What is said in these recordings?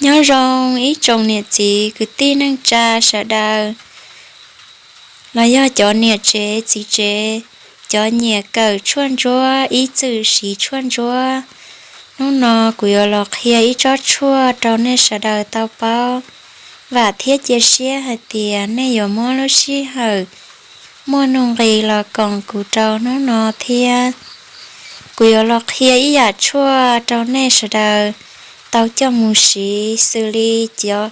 Nyob zoo ib tsoom niam txiv kwv tij neej tsa sawv daws, los yog cov niam tsev txiv tsev, cov nyiam kawm tshuaj ntsuab ib txwm siv tshuaj ntsuab. Hnub no kuv yuav los qhia ib tsob tshuaj rau nej sawv daws tau paub. Vam thiab cia siab hais tias nej yuav muab lub sij hawm muaj nuj nqis los koom kuv rau hnub no thiab. Kuv yuav los qhia ib yam tshuaj rau nej sawv daws tau coj mus siv xws li cov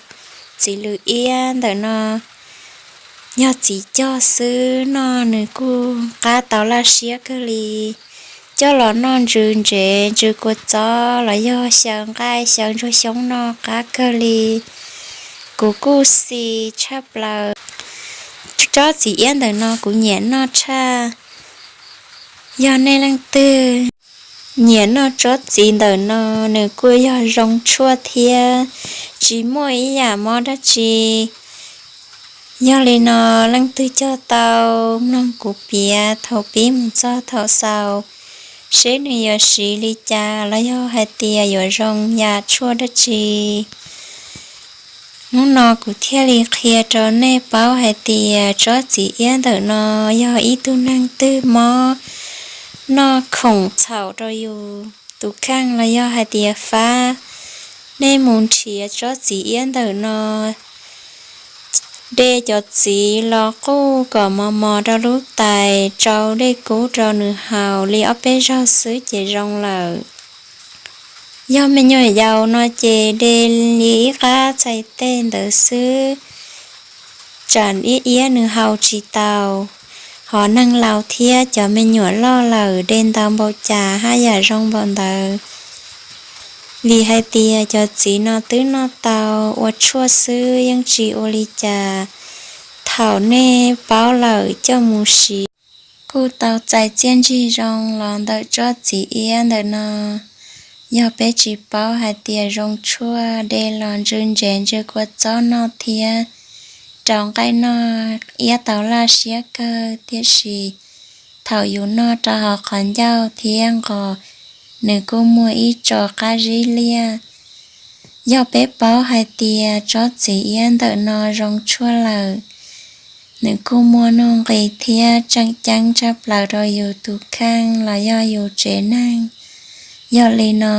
txiv lws iab ntawm no. Yog txiv cog xwb no nws kuj qab tau laj siab kawg li. Coj los noj ntsws ntsev ntsws kua txob los yog xyaw nqaij xyaw ntsuag xyoob noj qab kawg li. Kuv kuj xis tshaj plaws tsob txiv iab ntawm no, kuv nyiam noj tshaj. Yog nej leej twg nyiam noj tsob txiv ntawm no, nws kuj yog zoo tshuaj thiab tsis muaj ib yam mob dab tsi. Yog li no, leej twg cog tau mloog kuv piav thaum pib mus txog thaum xaus, seb nws yuav siv li cas los yog hais tias yuav zoo yam tshuaj dab tsi. Hnub no kuv thiaj li qhia rau nej paub hais tias tsob txiv iab ntawm no yog ib tug neeg twg mob noj khoom txhaum rau yus tus kheej los yog hais tias fab, nej mus nrhiav tsob txiv iab ntawm no, de cov txiv los quj kom mos mos rau lub tais, tsau dej kub rau nws haus li ob peb zaug xwb ces zoo lawm. Yog me nyuam yaus no ces de li ib qab txhais tes ntawd xwb, tsam iab iab nws haus tsis tau. Hos neeg laus thiab cov me nyuam loj lawm de ntau npaum cas haj yam zoo npaum ntawd. Vim hais tias cov txiv no twb noj tau ua tshuaj xwb yeej tsis ua li cas. Thaum nej paub lawm coj mus siv kuj tau txais txiaj ntsig zoo los ntawm tsob txiv iab ntawm no. Yog peb tsis paub hais tias zoo tshuaj de los ntsws ntsev ntsws kua txob noj thiab rau nqaij noj, iab tau laj siab kawg, tiam sis thaum yus noj rau hauv qhov ncauj thiab nqos, nws kuj muaj ib tso qab zib liaj. Yog peb paub hais tias tsob txiv iab ntawm no zoo tshuaj lawm, nws kuj muaj nuj nqis thiab tseem ceeb tshaj plaws rau yus tus kheej los yog yus tsev neeg. Yog li no,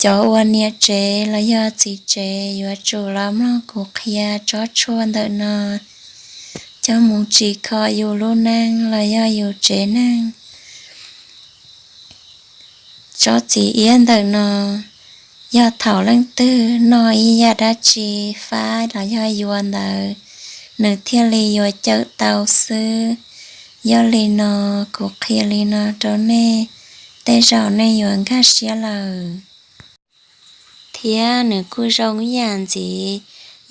cov uas niam tsev los yog txiv tsev yuav tsum los mloog kuv qhia tsob tshuaj ntawm no, coj mus tsim kho yus lub neej los yog yus tsev neeg. Tsob txiv iab ntawm no, yog thaum leej twg noj ib yam dab tsi fab los yog yuav ntawd, nws thiaj li yuav cawm tau xwb. Yog li no, kuv qhia li no rau nej, tej zaum nej yuav nkag siab lawm. Thiab nws kuj zoo ib yam ntxiv,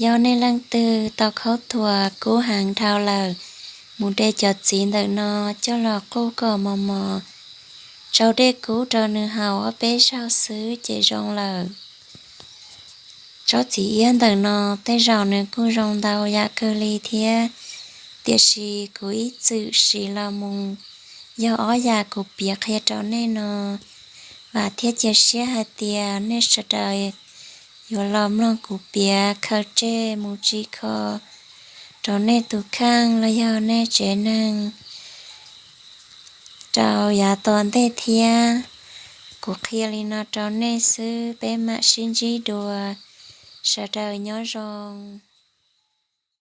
yog nej leej twg tau khaub thuas kub heev dhau lawm, mus de cov txiv ntawm no coj los quj kom mos mos, tsau dej kub rau nws haus ob peb zaug xwb ces zoo lawm. Tsob txiv iab ntawm no tej zaum nws kuj zoo ntau yam kawg li thiab, tiam sis kuv ib txwm siv los mus yog ob yam kuv piav qhia rau nej no. Vam thiab cia siab hais tias nej sawv daws yuav los mloog kuv piav khaws tseg mus tsim kho rau nej tus kheej los yog nej tsev neeg rau yav tom ntej thiab. Kuv qhia li no rau nej xwb, peb mam sib ntsib dua. Sawv daws nyob zoo.